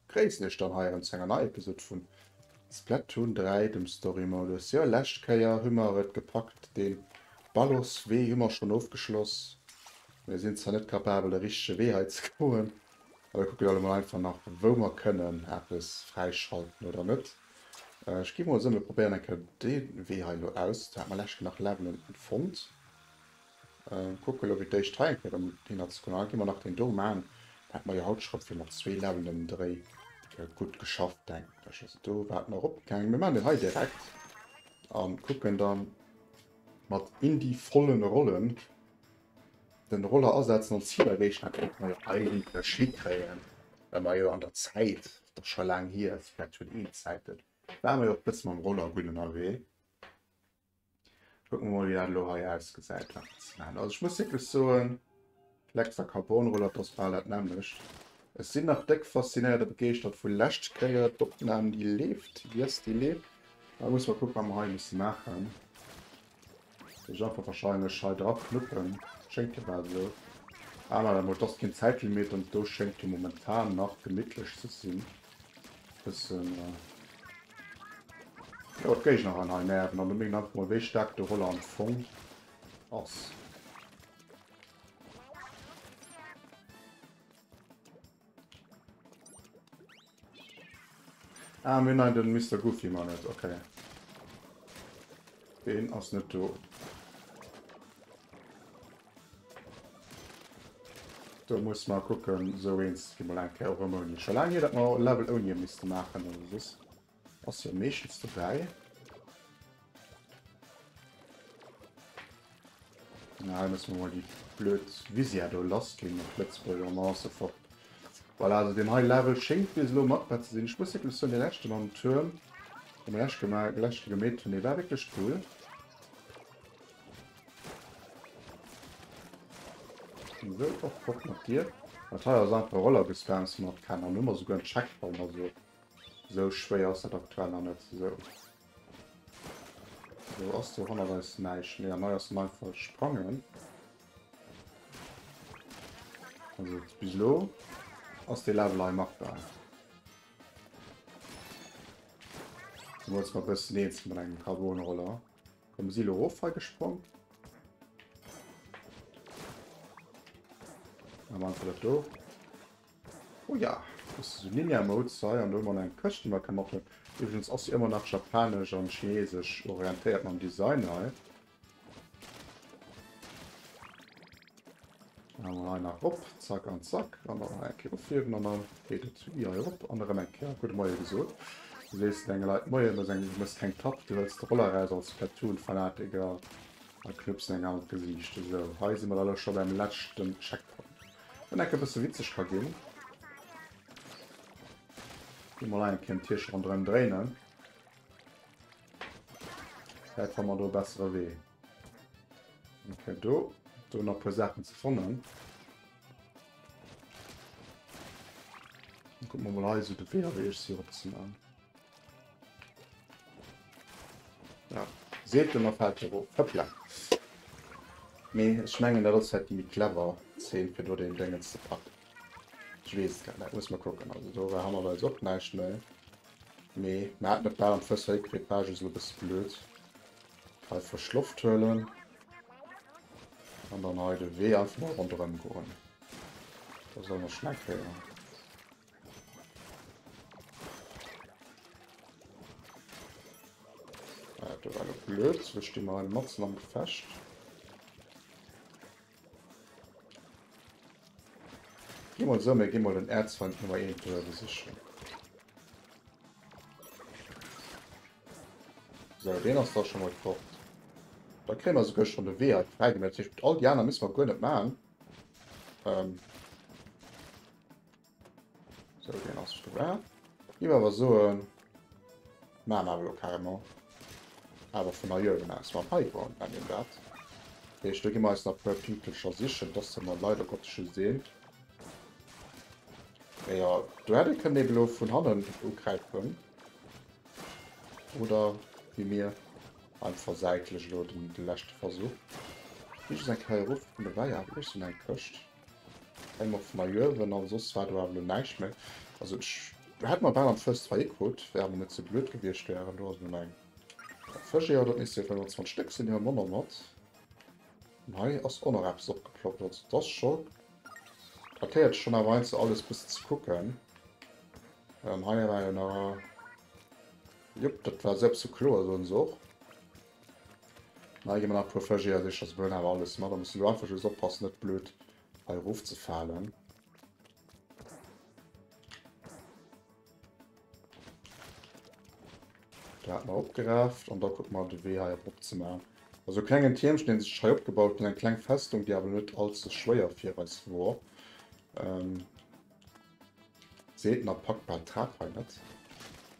Gréissen iech dann hei erëm zu enger neier Episode vun Splatoon 3, dem Story Modus. Jo, lescht Kéier hu mer et gepackt, den Ballos Wee hu mer schonn ofgeschloss. Mir sinn zwar net kapabel de richtege Wee hei ze goen, awer mir kucken elo mol einfach nach wou mer kënnen eppes fräischalten oder net. Ech gi mol esou, mir probéieren eng Kéier dee Wee hei elo aus. Do hat mer lescht Kéier nach Levelen fonnt. Kucke lo fir d'éischt hei eng Kéier erëm hinner ze kommen. Dann gi mer nach deen do man. Da hätte mer jo haut scho fir mat zwee Levelen ëm den Dréi gutt geschafft, denken ech. Also do waart mer eropgaangen. Mir man deen hei direkt an kucken dann mat in die vollen Rollen den Roller asetzen an d'Zil erreechen. Dat kéinte mer jo eigentlech hikréien, well mer jo an der Zäit, dat ass scho laang hier, Splatoon 1 Zäiten, ware mer jo och e bësse mam Roller gutt ënnerwee. Kucken wir mol wéi dat elo hei ausgesäit wat ze maachen. Also ech muss wierklech soen, Flex a Carbonroller, dat ass bal dat nämmlecht. Ech sinn nach déck faszinéiert a begeeschtert vu lescht Kéier. D'Opnam déi leeft, yes déi leeft. Da musse mer kucken wat mer hei musse maachen. Ech einfach wahrscheinlech hei dra knuppen, schéngt jo bal esou. Ah ma dat ass keen Zäitlimit an do schéngt jo momentan nach gemittlech ze sinn. Bëssen jo d'Géigner an hei nerven an du meng einfach mol wéi staark de Roller am Fong ass. Ah, mir nein den Mr. Goofy man net, okay. Den ass net do. Do muss mer kucken, sou eens gi mol eng Kéier och erëm ouni. Scho laang hier, datt mer e Level ouni e misste maachen oder soss. Ass jo meeschtens dobäi. Na, hei musse mer mol déi blöd Visière do lass ginn op Lëtzebuerger an dann ass se fort. Voilà, also deen hei Level schéngt bis elo machbar ze sinn. Ech muss wierklech soen, dee leschte mam Tuerm, dee mer lescht gema leschte gemeet hunn, dee war wierklech cool. Sou, och fort mat dir. Dat hei ass einfach Rollergespams mat kennen. An hu mer souguer en Checkpoint, also sou schwéier ass dat aktuell nach net. Sou. Do ass do hannert eis näischt méi. An hei ass en einfach sprangen. Also bis elo ass dee Level hei machbar. Zemools mer bëssen eens mat engem Carbonroller. Komm si lo erof hei gesprong. Am einfach dat do. Oh ja, das ist so Ninja Mode sei an do hu mer eng Këscht déi mer kënne mathuelen. Iwwregens ass si ëmmer nach japanesch an chinesesch orientéiert mam Design hei. Dann hei nach rop, zack an zack, an dann hei eng Kéier ophiewen an dann geet et hei erop an erëm eng Kéier gudde Moie gesot. Du sees denge Leit Moien, du mëss keng Tapp, du hëls de Roller eraus als Splatoon-Fanatiker a knupps eng an d'Gesiicht. Esou, hei si mer da elo scho beim leschten Checkpoint, deen enke bësse witzeg ka ginn. Gi mol eng Kéier en Tierche ronderëm dréinen. Vläit fanne mer do e bessere Wee. Okay, do, do nach puer Saachen ze fannen. Dann gucken wir mal hei so de Wee wéi ech si erop ze man. Ja, seet en a fält erof. Hoppla. Mee ech mengen dat ass vläit déi méi clever Zeen fir do deen Déngens ze packen. Ech weess et grad net, muss mer kucken. Also do war hannert eis och näischt méi. Mee mer haten et bal am Fëss hikritt, war just elo e bësse blöd. Hei frësch Loft huelen. An dann hei de Wee einfach mal ronderëm goen. Da soll mer schnell kréien. Ah, do war lo blöd. Lo sti mer hei matzen am Gefecht. Gi mol sou, mir gi mol den Erzfeind Nummer 1 do besichen. So, deen ass da schon mal fort. Da kréie mer souguer schon de Wee hei fräigemaach. Dat heescht, all déi aner müsse mer guer net maachen. Ähm. So, deen ass dobäi. Gi mer awer soen, maache mer awer elo carrément. Awer vun hei uewen aus, mam Highground nennt een dat. Dat heescht, do gi mer eis nach e puer Pinkelcher sichen. Dat ass mer leider Gottes just een. Mee jo, do hätt ee kënnen eben elo vun hannen ugräifen. Oder wéi mir einfach säitlech elo den de leschte Versuch. Gi just eng Kéier erof vun de Weier, awer iergend eng Këscht. Eng och vun hei uewen, an soss war do awer elo näischt méi. Also ech. Hätte mer bal am First Try krut, wär awer net sou blöd gewiescht wären. Do ass elo eng Fëscheeër, dat misst jo 25 Stéck sinn, déi hu mer och nach mat. An hei ass och nach eppes opgeploppt, also dat ass scho, dat héiert schonn awer heiansdo alles bëssen ze kucken. An hei war jo nach, jupp, dat war selbst sou kloer, soen se och. An hei gi mer nach e puer Fëscheeër sichen, also mir hunn awer alles mat, da musse lo einfach just oppassen, net blöd hei erofzefalen. Da hat mer opgerafft an da kucke mer de Wee hei erop ze maachen. Also e klengen Tiermchen, deen sech hei opgebaut huet, eng kleng Festung, déi awer net all ze schwéier fir eis wor. Ähm, seet nach packbar Trap hei net.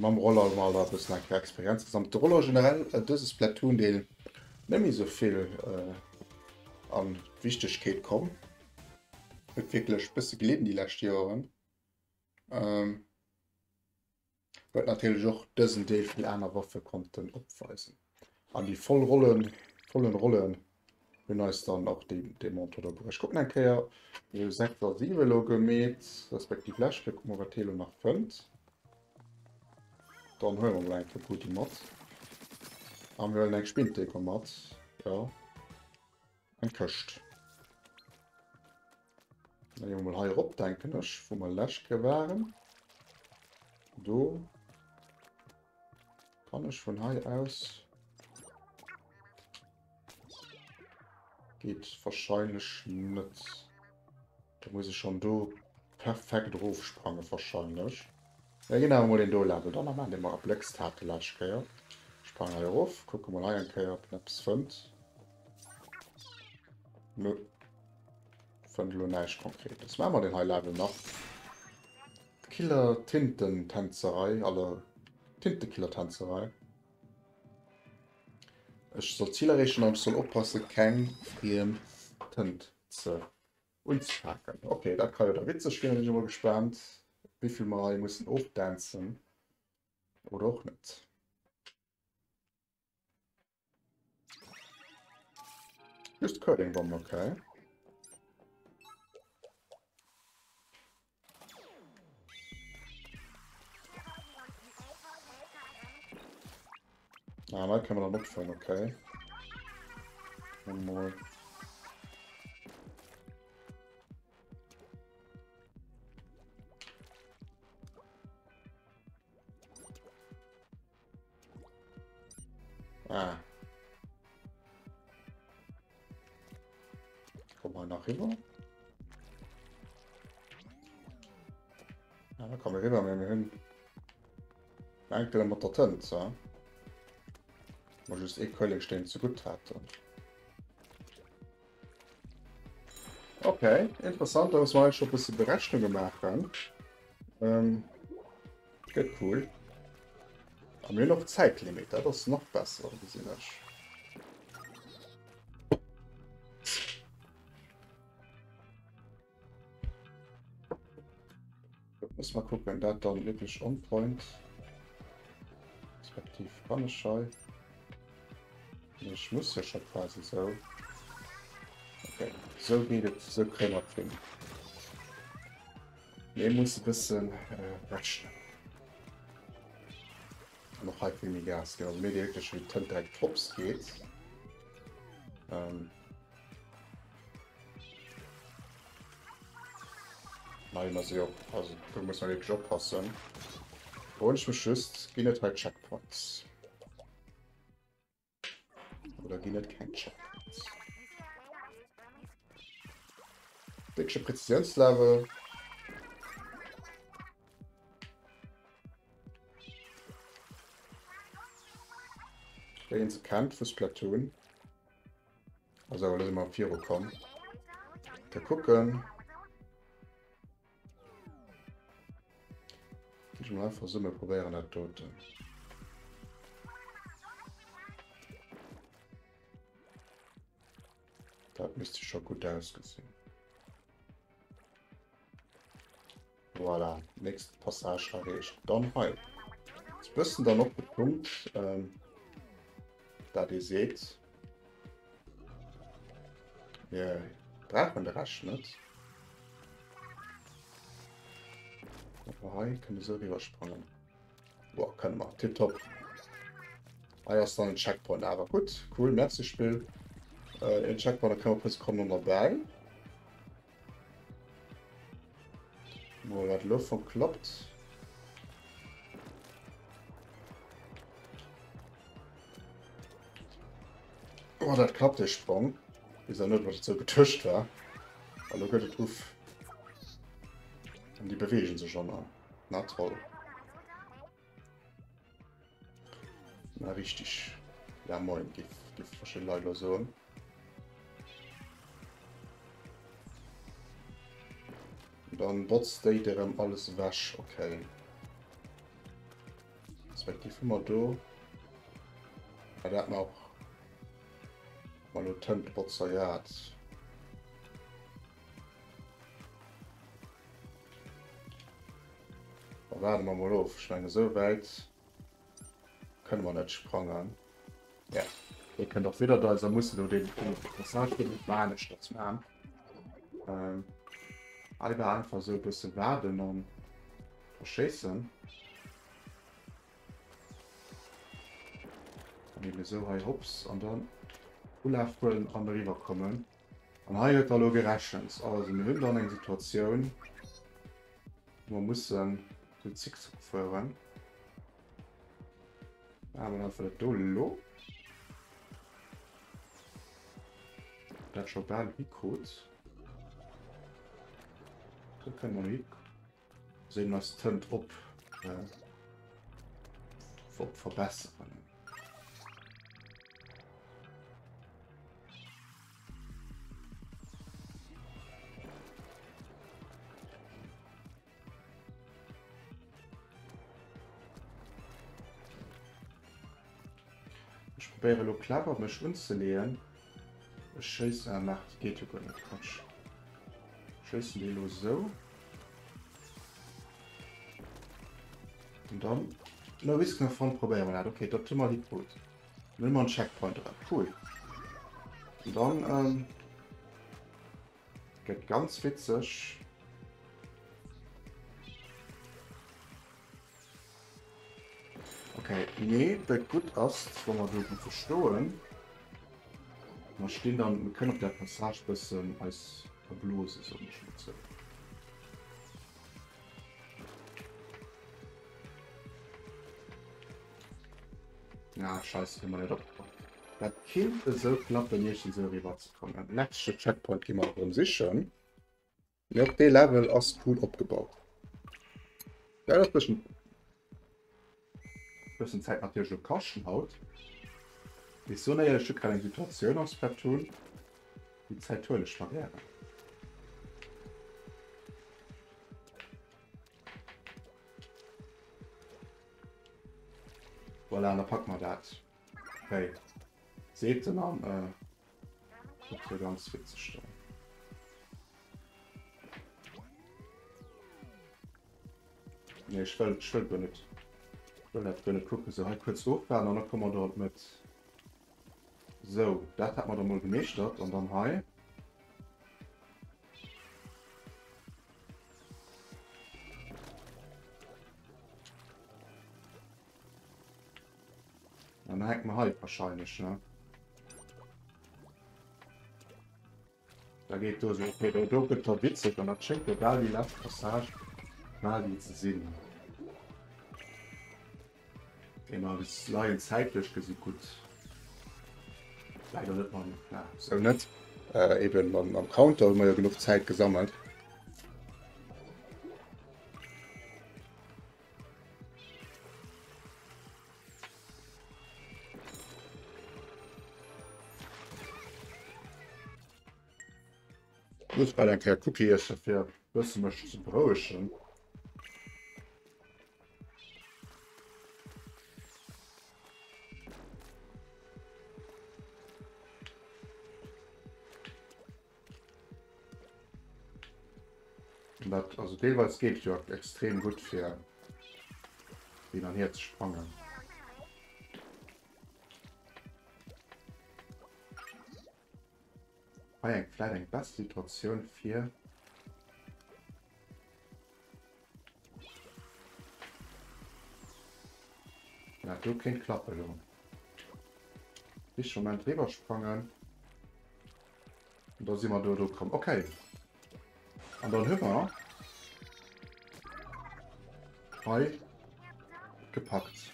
Mam Roller hu mer da e bëssen eng Kéier Experienz gesammelt. De Roller generell, äh, dëse Splatoon-Deel, net méi sou vill äh, an d'Wichtegkeet komm. Huet wierklech bësse gelidden déi lescht Joren. Ähm, huet natierlech och dësen Deel vill aner Waffe konnten opweisen. An déi voll Rollen, vollen Rollen hunn eis dann och déi dee Montant do bruecht. Kucken eng Kéier, mir hu 6 a 7 elo gemeet, respektiv lescht Kéier, kucke mer wat hie lo nach fënnt. Dann huele mer mol eng Kéier Goodie mat. A mir huelen eng Spinnteko mat, jo. Eng Këscht. Da gehen wir mal hei erop, denken ech, wou mer lescht Kéier waren. Do kann ech vun hei aus. Geht wahrscheinlech net. Da muss ech schon do perfekt erofsprangen wahrscheinlech. Mir ginn awer mol deen do Level dann nach maachen, dee mer erbléckst hate lescht Kéier. Sprange hei erof, kucke mol hei eng Kéier, ob en eppes fënnt. Nö. Fënnt elo näischt Konkretes. Maache mer deen hei Level nach. Killer-Tintentänzerei, aller Tintekiller-Tänzerei. Ech soll d'Zil erreechen an ech soll oppasse keng friem Tënt ze Unzepaken. Ok, dat ka jo da witzeg ginn. Da sinn ech emol gespaant, wéivill mer hei mussen ofdancen oder och net. Just Curling Bomb, okay. Ah, da können wir dann opfüllen, okay. Mal. Ah. Komm mal nach rüber. Ja, da komme rüber, mir hunn Enkel mat der Tënt, ja. Mer just ee Curlingsteen ze gutt haten. Okay, interessant, da muss man schon e bësse Berechnunge maachen. Ähm, gëtt cool. A mir hunn och Zäitlimit, dat ass nach besser, gesinn ech. Muss mal kucken, dat dann wirklich on point. Respektiv kann ich hei. Ich muss ja schon quasi so. Okay, so geht es, so kriegen wir es hin. Nee, muss ein bisschen äh, rechnen. Noch hei vill méi Gas ginn. Also mir wirklich wie Tënt direkt hops geht. Ähm, Nein, also jo, also do muss man wirklich oppassen. Froen ech mech just, ginn et hei Checkpoints? Oder ginn et keng Checkpoints? Wierkleche Präzisiounslevel. Wéi een se kennt vu Splatoon. Also elo si mer viru komm. Da kucken. Ech mal einfach so, mir probéieren dat doten. Dat misst scho gutt ausgesinn. Voilà, nächst Passage erreecht. Dann hei. Ass bëssen dann och de Punkt, ähm, dat ee seet, mir brauchen de Rescht net. Hei kënne esou riwwer sprangen. Boah, kënne mer. Tipptopp. Hei ass dann en Checkpoint awer gutt. Cool, merci Spill. Äh, en Checkpoint, da kënne mer e puer Sekonnen derbäi. Mol wat elo vum klappt. Oh, dat klappt de Sprong. Is er net wat et sou getuscht war. Hallo gëtt et uff. An déi bewegen sech an. Na toll. Na richtig. Ja moin, giff, giff verschidde Leit lo soen. Dann botzt déi erëm alles ewech. Okay. Respektiv hu mer do. Ja, dat mer och mal lo Tëntbotzer gehat. Da waarde mer mol of. Ech mengen, esou wäit kënne mer net sprangen. Ja, dir kënnt och widder eis a mussen do deen Passage do net aneschters maachen. Ähm, einfach einfach esou e bësse waarden an verschéissen. Dann eben esou hei hops an dann Ulaf huelen an eriwwer kommen. An hei gëtt da lo gerechent. Also mir hunn dann eng Situatioun, wou mer mussen sou Zickzack fueren. Maache mer einfach dat do elo. Dat scho bal hikrut. Do kënne mer hi. Sinn eis Tënt op äh, op verbesseren. Ech probéiere lo clever mech unzeleeën. Ech schéissen, ah maach, geet jo guer net, Quatsch. Schéissen déi lo sou. An dann, no risk no fun, probéiere mer dat. Okay, dat hu mer hikrut. Dann hu mer en Checkpoint dran. Cool. An dann, ähm, gëtt ganz witzeg. Okay, nee, dat gutt ass, wa mer do giffe stoen. Mer stinn dann, mir kënnen op der Passage bëssen eis verblose, soen ech mol sou. Ah, scheiße, hu mer net opgepasst. Dat kinnt esou klappen, iergend esou eriwwer ze kommen. Leschte Checkpoint gi mer erëm sichen. Mee och dee Level ass cool opgebaut. Ja, dat bëssen bëssen Zäit natierlech lo kaschten haut. Mee soen éierlech, ech hu grad eng Situatioun am Splatoon, déi Zäit huelen ech mer gären. Voilà, an da packe mer dat. Hey, seet en an äh, dat wier ganz witzeg dann. Nee, ech wëll, ech wëll guer net. Ech wëll dat guer net kucken. So, hei kuerz ofwaarden an da komme mer do an d'Mëtt. So, dat hat mer da mol gemeeschtert. An dann hei. Dann hänkt mer hei wahrscheinlech, ne? Da geet do sou, okay, do, do gëtt da witzeg an dat schéngt jo bal déi lescht Passage quasi ze sinn. Déi mer bis leien zäitlech gesi gutt. Leider net mam, na, sou net. Äh, eben mam, mam Counter hu mer jo genuch Zäit gesammelt. Muss bal eng Kéier Cookie iessen fir bësse mech ze berouegen. Dat also deelweis geet jo extrem gutt fir hin an hier ze sprangen. Hei eng vläit eng best Situatioun fir. Dat do kéint klappen elo. Richteg Moment driwwer sprangen. An da si mer do do komm. Okay. An dann hu mer hei gepackt.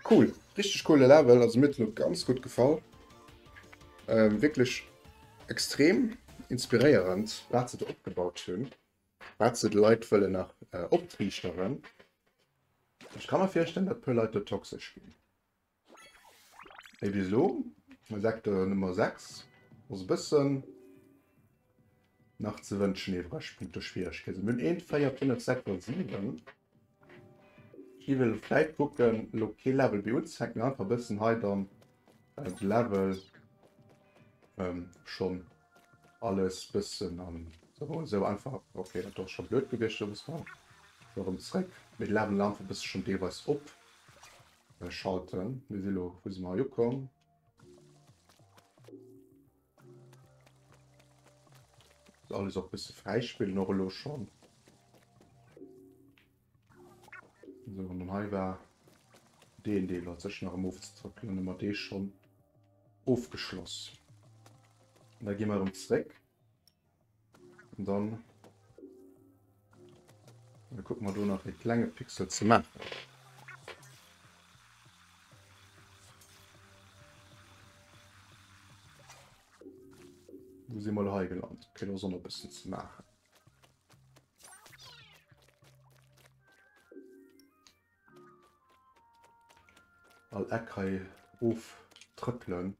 Cool. Richtig coole Level. Also mir huet elo ganz gutt gefall. Ähm, wierklech extrem inspiréierend, wat se do opgebaut hunn. Wat se de Leit wëllen nach äh, optriichteren. Ech ka mer virstellen, datt puer Leit do toxesch ginn. Mee bis elo, Sektor Nummer 6 ass e bëssen nach ze wënschen iwwreg punkto Schwieregkeet. Mir hunn 1, 4, 5, 6 a 7. Ech wëll vläit kucken, elo kee Level méi unzefänken, einfach e bëssen hei dann de Level schonn alles bëssen an esou einfach. Okay, dat ass scho blöd gewiescht, do muss mer erëm zréck. Mee de Level einfach e bësse schonn deelweis op. Schalten. Mir si lo, wou si mer hei ukomm? Ist alles och bësse fräispillen och elo schonn. So, an dann hei war deen Deel hat sech nach erëm ofzetrëppelen, dann hu mer dee schonn ofgeschloss. An da gi mer erëm zréck. Und dann, dann gucken wir do nach e klenge Pixel ze maachen. Wo si mer hei gelant? Okay, do ass och nach e bëssen ze maachen. All Eck hei oftrëppelen.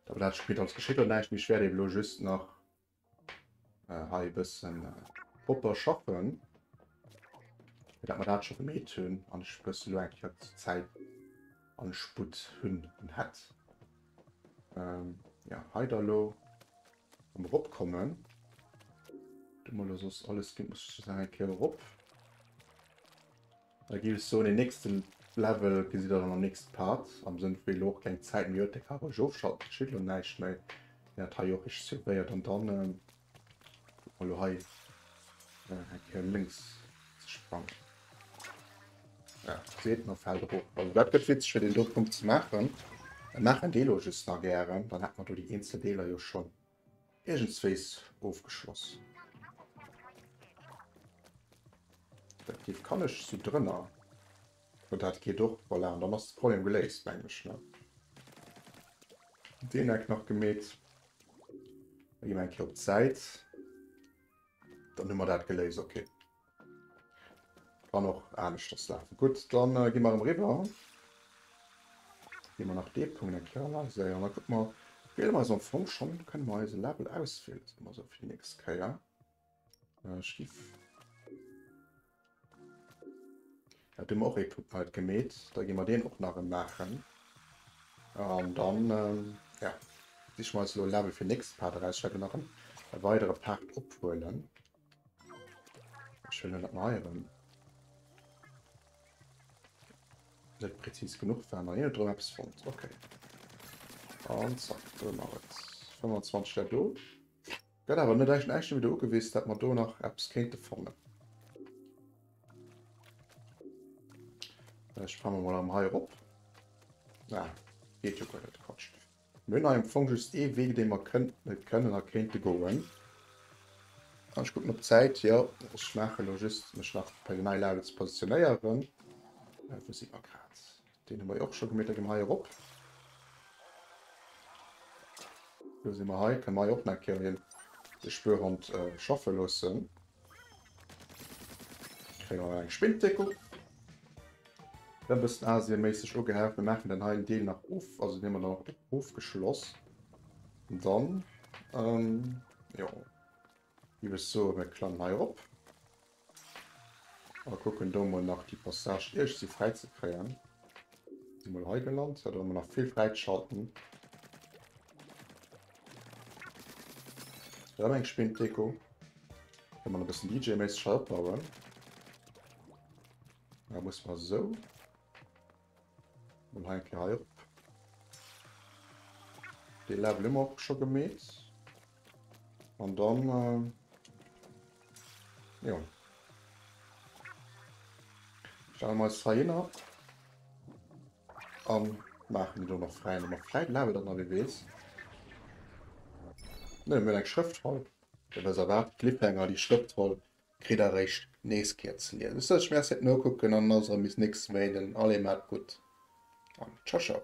Awer dat spillt als geschitt oder näischt. Mee ech wäert eben elo just nach hei e bëssen propper schaffen, fir dat mer dat scho gemeet hunn an ech e bësse lo eng Kéier Zäit an Sputt hunn an hätt. Ja, hei da lo am eropkommen. Du mol soss alles ginn, muss ech eng Kéier erop. Da géif ech soen, den nächste Level gesitt der dann am nächste Part, am Sënn vu elo och keng Zäit méi huet, dee ka roueg ofschalten, geschitt elo näischt méi, deen hat hei och richteg surveilléiert an dann kucke mer elo hei eng Kéier lénks ze sprangen. Ja, seet mer fält erof. Also dat gëtt witzeg fir deen do Punkt ze maachen. Mir maachen dee lo just nach gären, dann hätte mer do déi eenzel Deeler jo schonn Iergendswéis ofgeschloss. Respektiv kann ech sou drënner. Oh, dat geet och. Voilà, an dann ass de Problem geléist, mengen ech, ne? Deen Eck nach gemeet. Da gi mer eng Kéier op d'Säit. Dann hu mer dat geléist, okay. Kann och aneschters lafen. Gutt, dann gi mer erëm eriwwer. Gi mer nach dee Punkt eng Kéier analyséieren. Da kucke mer, wiele mer eis am Fong schonn, kënne mer eise Level auswielen, soe mer esou, fir déi nächst Kéier. Ech giff. Dat hu mer och ee Punkt neit gemeet. Da gi mer deen och nach erëm maachen. An dann, ja, siche mer eis elo e Level fir nächste Part eraus. Ech wäert elo nach e weidere Part ophuelen. Ech wëll net hei erëm net präzis genuch war. Hien huet erëm eppes fonnt. Okay. An zack, do hu mer et. 25 der do. Gëtt awer net echt näischt wieder ugewiss, dat mer do nach eppes kéinte fannen. Ech sprange mol erëm hei erop. Ah, geet jo guer net, Quatsch. Mir hunn hei am Fong just ee Wee, dee mer kënnen a kéinte goen. Ech kucken op d'Zäit. Jo, ech maache elo just mech nach bei den nei Level ze positionéieren. Wou si mer grad? Deen hu mer jo och scho gemeet. Da gi mer hei erop. Do si mer hei. Kënne mer hei och nach eng Kéier hien de Spürhond schaffe loossen. Kréie mer eng Spinntdeko. E bëssen Asien-méisseg ugehaucht. Mir maachen den heien Deel nach of, also den hu mer dann och ofgeschloss. An dann, ähm, jo, géif ech soen, mir klammen hei erop a kucken do mol nach déi Passage iergendwéi fräi ze kréien. Si mol hei gelant, jo, do hu mer nach vill fräizeschalten. Erëm eng Spinntdeko. Kënne mer nach e bëssen DJ-méisseg hei opbauen. Da muss man so. Mal hei eng Kéier hei op. Dee Level hu mer och scho gemeet. An dann, äh, jo. Stelle mer eis hei hinner. An maachen déi do nach fräi. An mer vläit Level dann, wie weess. Ne, mir hunn eng Schrëftroll. Dir wësst erwaart, Cliffhanger, déi Schrëftroll kritt der eréischt nees Kéier ze liesen. Ech soen iech Merci fir d'Nokucken an ass erëm bis nächste Méinden. Allez, maacht gutt an ciao ciao.